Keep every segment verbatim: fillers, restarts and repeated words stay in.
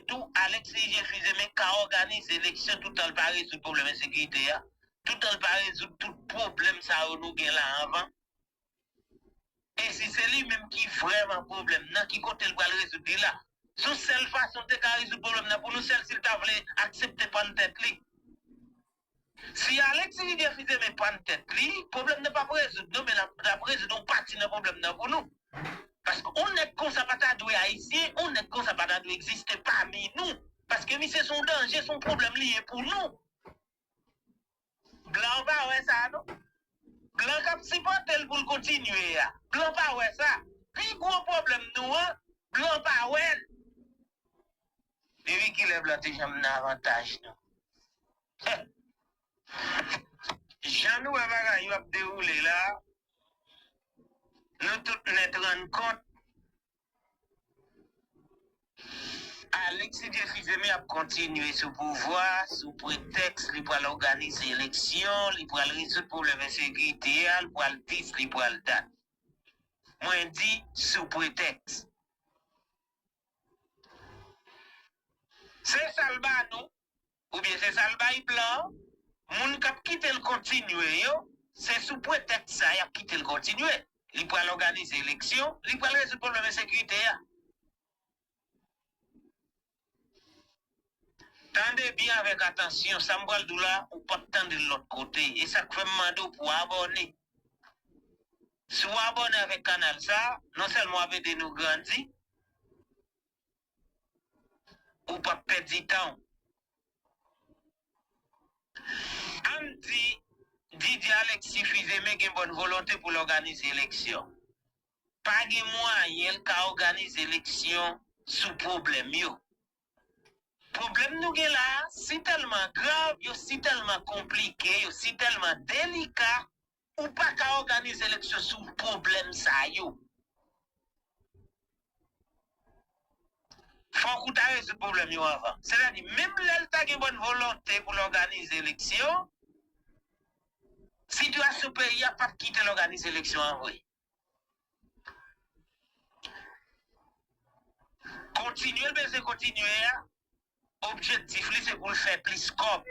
tou, Alexis Didier Fils-Aimé ka òganize eleksyon toutan l pa rezoud pwoblèm ensekirite a, toutan l pa rezoud tout pwoblèm sa yo nou gen la anvan. E si se li menm ki vrèman pwoblèm nan, ki kote l pral rezoud li la? Se yon sèl fason l te ka rezoud pwoblèm nan pou nou, sèl si l ta vle aksepte pann tèt li. Si Alexis Didier Fils-Aimé pann tèt li, pwoblèm nan p ap rezoud non, men l ap, l ap rezoud yon pati nan pwoblèm nan pou nou. Paske yon nèg konsa pa ta dwe ayisyen, yon nèg konsa pa ta dwe egziste pami nou. Paske misye se yon danje, se yon pwoblèm li ye pou nou. Blan pa wè sa non. Blan k ap sipòte l pou l kontinye a, blan pa wè sa. Pi gwo pwoblèm nou an, blan pa wè l. Depi kilè blan te janm nan avantaj nou? Jan nou wè bagay yo ap dewoule la, nou tout nèt rann kont Alexis Dieu Fils-Aimé ap kontinye sou pouvwa sou pretèks li pral òganize eleksyon, li pral rezoud pwoblèm ensekirite a, li pral dis, li pral dat. Mwen di sou pretèks. Se sa l ba nou, oubyen se sa l bay blan, moun k ap kite l kontinye yo, se sou pretèks sa y ap kite l kontinye. Li pral òganize eleksyon, li pral rezoud pwoblèm ensekirite a. Tande byen avèk atansyon, sa m pral di w la, ou p ap tande l lòt kote. E sa k fè m mande w pou w abòne. Si w abòne avèk kanal sa, non sèlman w ap ede nou grandi, ou p ap pèdi tan w. Ann di Didier Alexis Fils-Aimé gen bòn volonte pou l òganize eleksyon. Pa gen mwayen l ka òganize eleksyon sou pwoblèm yo. Pwoblèm nou gen la a si tèlman grav, yo si tèlman konplike, yo si tèlman delika, ou pa ka òganize eleksyon sou pwoblèm sa yo. Fòk ou ta rezoud pwoblèm yo anvan. Sètadi, menm lè l ta gen bòn volonte pou l òganize eleksyon, sitiyasyon peyi a p ap kite l òganize eleksyon an vre. Kontinye l bezwen kontinye a, objektif li se pou l fè plis kòb.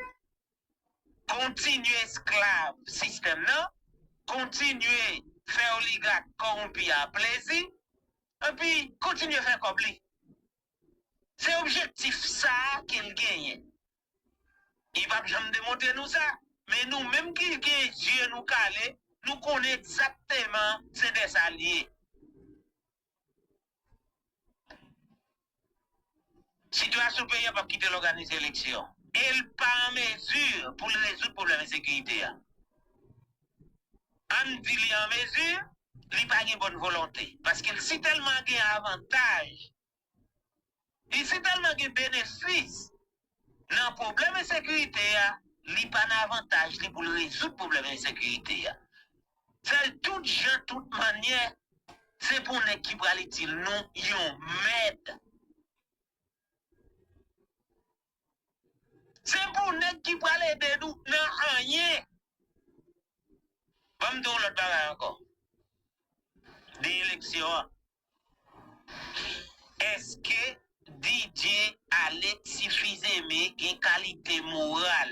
Kontinye esklav sistèm nan, kontinye fè oligak kòwonpi a plezi, epi kontinye fè kòb li. Se objektif sa a ke l genyen. Li p ap janm demontre nou sa, men nou menm ki gen je nou kale, nou konnen egzakteman se de sa l ye. Sitiyasyon peyi a p ap kite l òganize eleksyon. E l pa an mezi pou l rezoud pwoblèm ensekirite a. Ann di li an mezi, li pa gen bòn volonte. Paske l si tèlman gen avantaj, li si tèlman gen benefis nan pwoblèm ensekirite a, li pa nan avantaj li pou l rezoud pwoblèm ensekirite a. Fè l tout jan, tout mannyè, se pou nèg ki pral itil nou yon mèd. Se pou nèg ki pral ede nou nan anyen. Ban m di w yon lòt bagay ankò. De eleksyon an. Èske Didier Alexis Fils-Aimé gen kalite moral,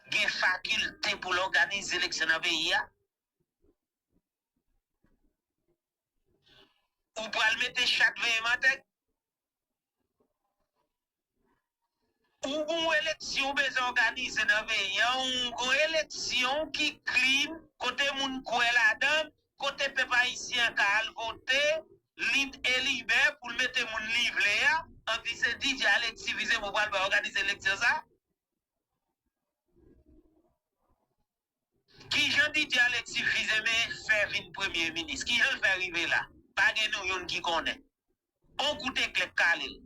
gen fakilte pou l òganize eleksyon nan peyi a? Ou pral mete chat veye mantèg? Ou gon eleksyon ou bezwen òganize nan peyi a, ou gon eleksyon ki klin, kote moun kwè ladan l, kote pèp ayisyen an ka al vote, lib e libè pou l mete moun li vle a, anpi se Didier Alexis Fils-Aimé ou pral bay òganize eleksyon sa? Kijan Didier Alexis Fils-Aimé fè vin premye minis? Kijan l fè rive la? Pa gen nou youn ki konnen. On kout eklè k kale l.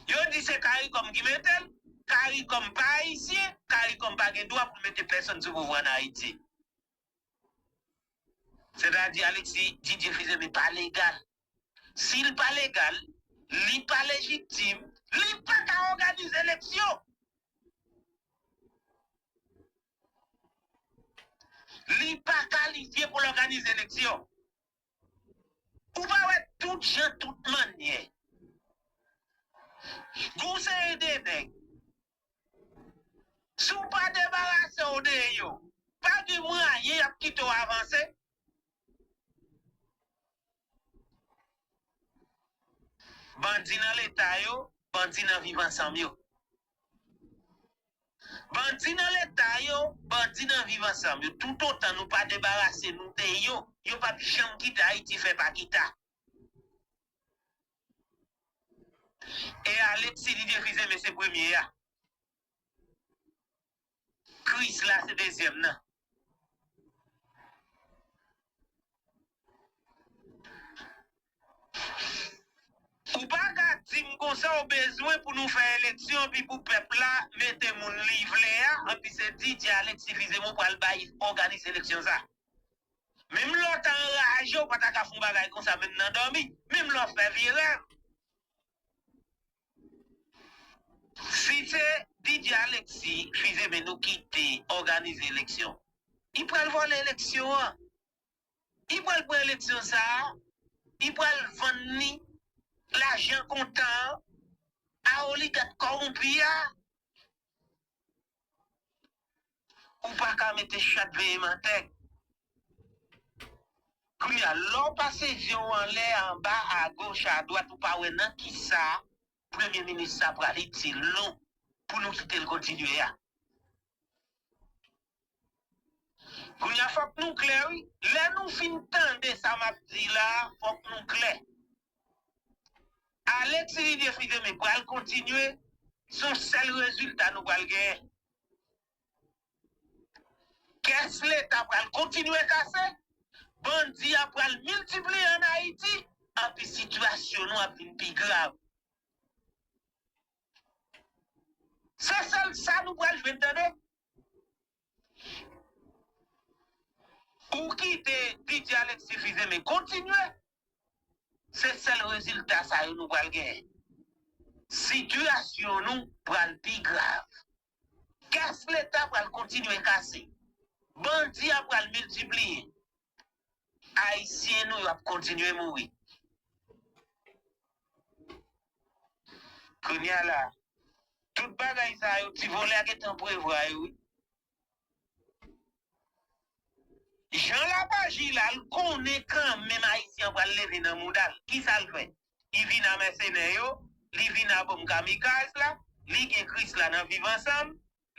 Yo di se Caricom ki mete l. Caricom pa ayisyen. Caricom pa gen dwa pou l mete pèsonn sou pouvwa an Ayiti. Sètadi Alexis Didier Fils-Aimé pa legal. Si l pa legal, li pa lejitim, li pa ka òganize eleksyon. Li pa kalifye pou l òganize eleksyon. Ou pa wè tout jan, tout mannyè. Gon seri de nèg, si w pa debarase w de yo, pa gen mwayen y ap kite w avanse. Bandi nan Leta yo, bandi nan Viv Ansanm yo. Bandi nan Leta yo, bandi nan Viv Ansanm yo. Toutotan nou pa debarase nou de yo, yo p ap janm kite Ayiti fè pa kita. E Alexis Didier Fils-Aimé se premye a. Krisla se dezyèm nan. Ou pa ka di m konsa ou bezwen pou nou fè eleksyon, epi pou pèp la mete moun li vle a, epi se Didier Alexis Fils-Aimé ou pral bay òganize eleksyon sa. Menm lè w ta anraje, ou pa ta ka fè yon bagay konsa menm nan dòmi, menm lè w fè vye rèv. Si se Didier Alexis Fils-Aimé nou kite òganize eleksyon, li pral vòlè eleksyon an. Li pral pran eleksyon sa a, li pral vann li lajan kontan an a oligak kòwonpi a. Ou pa ka mete chat veye mantèg. Kounye a, lè w pase zye w anlè, anba, agoch, adwat, ou pa wè nan kisa premye minis sa pral itil nou pou nou kite l kontinye a. Kounye a, fòk nou klè, wi. Lè nou fin tande sa m ap di la, fòk nou klè. Alexis Didier Fils-Aimé pral kontinye, se yon sèl rezilta nou pral genyen. Kès Leta pral kontinye kase, bandi a pral miltipliye ann Ayiti, anpi sitiyasyon nou ap vin pi grav. Se sèl sa nou pral jwenn tande. Ou kite Didier Alexis Fils-Aimé kontinye, se sèl rezilta sa yo nou pral genyen. Sitiyasyon nou pral pi grav. Kès Leta pral kontinye kase. Bandi a pral miltipliye. Ayisyen nou yo ap kontinye mouri. Kounye a la, tout bagay sa yo, ti vòlè a gentan prevwa yo, wi. Jan l ap aji la, l konnen kanmenm Ayisyen an pral leve nan mouda l. Kisa l fè? Li vin a mèsenè yo, li vin a bonm kamikaz la, li gen Krisla nan Viv Ansanm,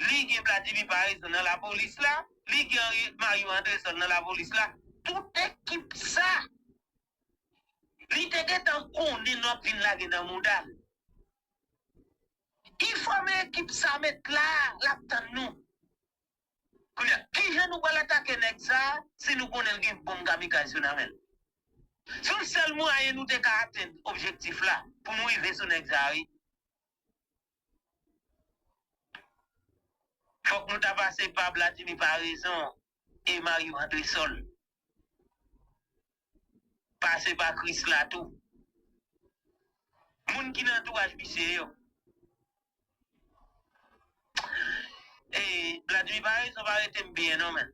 li gen Vladimir Paraison nan lapolis la, li gen Henri Mario Andresol nan lapolis la. Tout ekip sa, li te gentan konnen n ap vin lage nan mouda l. Li fòme ekip sa met la, l ap tann nou. Kounye a, kijan nou pral atake nèg sa a si nou konnen l gen bonm kamikaz yo nan men l? Se yon sèl mwayen nou te ka atenn objektif la pou nou rive sou nèg sa a, wi. Fòk nou ta pase pa Vladimir Paraison e Mario Andresol. Pase pa Krisla tou. Moun ki nan antouraj misye yo. E Vladimir Paraison pa rete m byen non, men.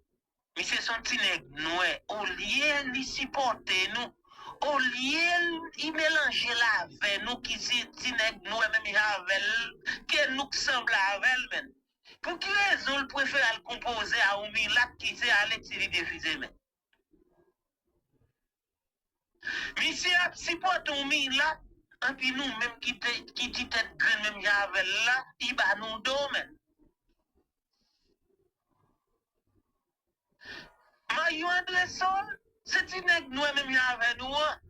Misye se yon ti nèg nwè. Olye li sipòte nou, olye li melanje l avè nou ki se ti nèg nwè menm jan avè l, ke nou k sanble avè l, men. Pou ki rezon l prefere al konpoze a yon milat ki se Alexis Didier Fils-Aimé? Misye ap sipòte yon milat, anpi nou menm ki te, ki ti tèt grenn menm jan avè l la, li ba nou do, men. Mario Andresol, se ti nèg nwè menm jan avè nou an.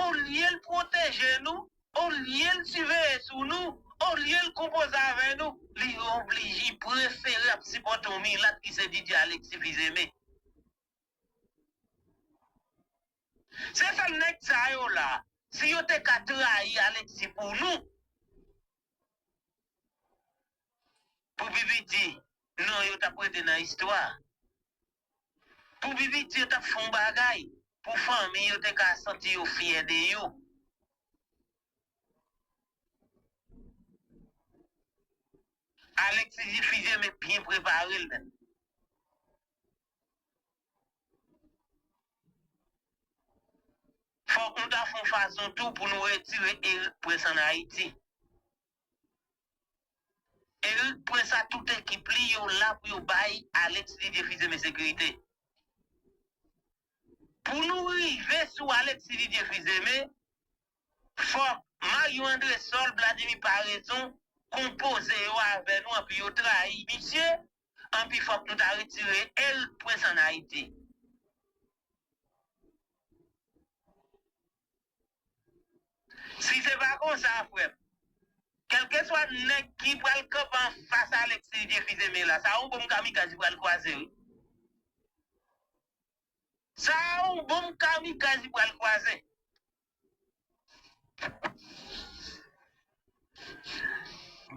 Olye l pwoteje nou, olye l siveye sou nou, olye l konpoze avè nou, li oblije, prefere ap sipòte yon milat ki se Didier Alexis Fils-Aimé. Se sèl nèg sa yo la, si yo te ka trayi Alexis pou nou, pou pi piti, non yo t ap rete nan istwa. Pou pi piti, yo t ap fè yon bagay pou fanmi yo te ka santi yo fyè de yo. Alexis Didier Fils-Aimé byen prepare l, men. Fòk nou ta fè yon fason tou pou nou retire Erik Prince ann Ayiti. Eric Prince ak tout ekip li, yo la pou yo bay Alex Didier Fils-Aimé sekirite. Pou nou rive sou Alex Didier Fils-Aimé, fòk Mario Andrésol, Vladimir Paraison konpoze yo avè nou, anpi yo trayi misye, anpi fòk nou ta retire Eric Prince ann Ayiti. Si se pa konsa, frè m, kèlkeswa nèg ki pral kanpe anfas Alex Didier Fils-Aimé la, sa yon bonm kamikaz li pral kwaze, wi. Sa yon bonm kamikaz li pral kwaze.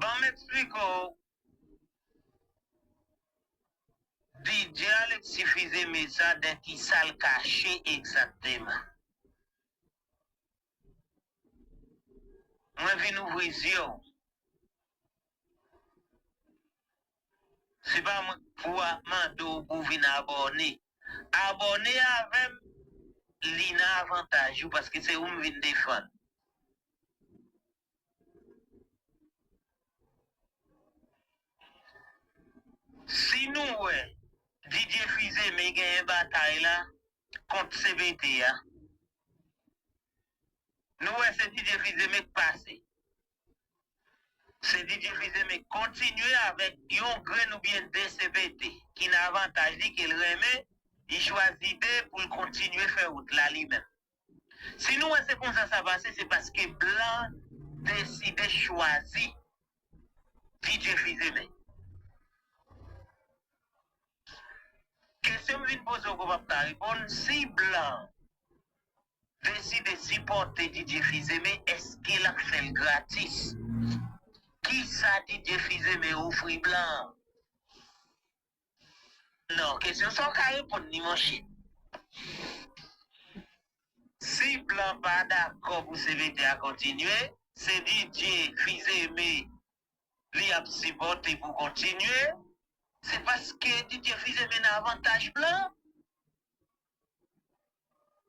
Ban m eksplike w. Didier Alexis Fils-Aimé sa, dèyè kisa l kache egzakteman? Mwen vin ouvri zye w. Se pa mwen k pou a mande w pou w vin abòne. Abòne avè m, li nan avantaj ou, paske se ou m vin defann. Si nou wè Didier Fils-Aimé genyen batay la kont C P T a, nou wè se Didier Fils-Aimé k pase. Se Didier Fils-Aimé k kontinye avèk yon grenn oubyen de C P T ki nan avantaj li, ke l renmen, li chwazi de pou l kontinye fè wout la li menm. Si nou wè se konsa sa pase, se paske blan deside chwazi Didier Fils-Aimé. Kesyon m vin poze w ke w p ap ka reponn, si blan deside sipòte Didier Fils-Aimé, èske l ap fè l gratis? Kisa Didier Fils-Aimé ofri blan an? Non, kesyon sa w ka reponn li, monchè. Si blan pa dakò pou C P T a kontinye, se Didier Fils-Aimé li ap sipòte pou kontinye, se paske Didier Fils-Aimé nan avantaj blan.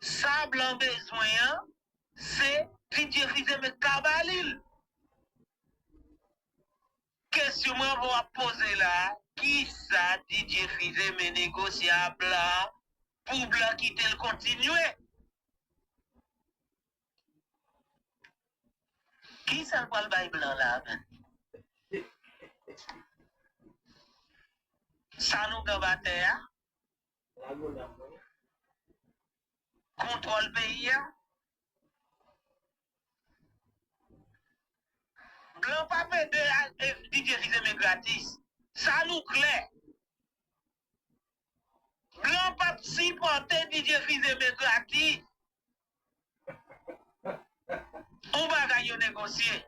Sa blan bezwen an, se Didier Fils-Aimé k ka ba li l. Kesyon mwen w ap poze la, kisa Didier Fils-Aimé negosye a blan pou blan kite l kontinye? Kisa l pral bay blan la menm? Sa nou gen batè a? Kontwòl peyi a? Blan p ap ede a, e, Didier Fils-Aimé gratis. Sa nou klè. Blan p ap sipòte Didier Fils-Aimé gratis. On bagay yo negosye.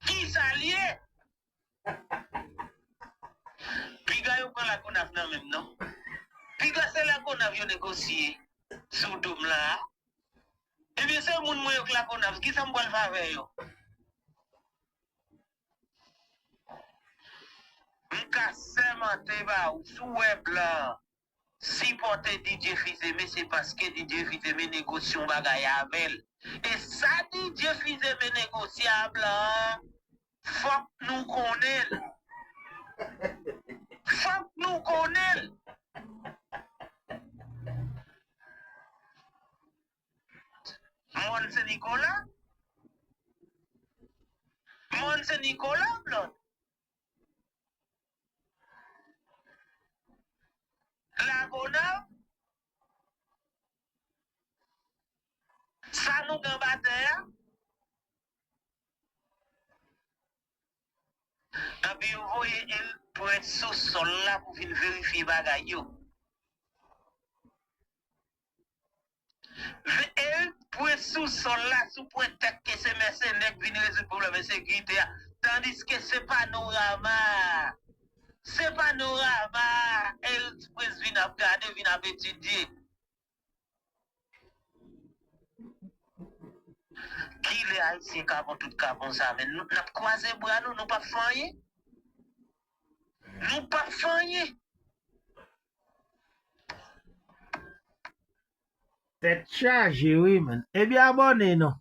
Kisa l ye? Piga yo pran Lagonav nan men m non. Piga se Lagonav yo negosye sou do m la a. Ebyen se moun mwen yo k Lagonav, kisa m pral fè avè yo? M ka sèmante ba ou, si w wè blan sipòte Didier Fils-Aimé, se paske Didier Fils-Aimé negosye yon bagay avè l. E sa Didier Fils-Aimé negosye a blan an, fòk nou konnen l. Fòk nou konnen l. Mòn Sen Nikola? Mòn Sen Nikola, blan? Lagonav? Sa nou gen batè a? Anpi yo voye Eric Prince sou sòl la pou vin verifye bagay yo. Ve-, Eric Prince sou sòl la sou pwetèks ke se mèsenè k vin rezoud pwoblèm ensekirite a, tandiske se panorama, se panorama Eric Prince vin ap gade, vin ap etidye. Kilè Ayisyen kapon tout kapon sa, men nou, n ap kwaze bra nou, nou p ap fè anyen. Nou p ap fè anyen. Tèt chaje wi, man. Ebyen abòne non.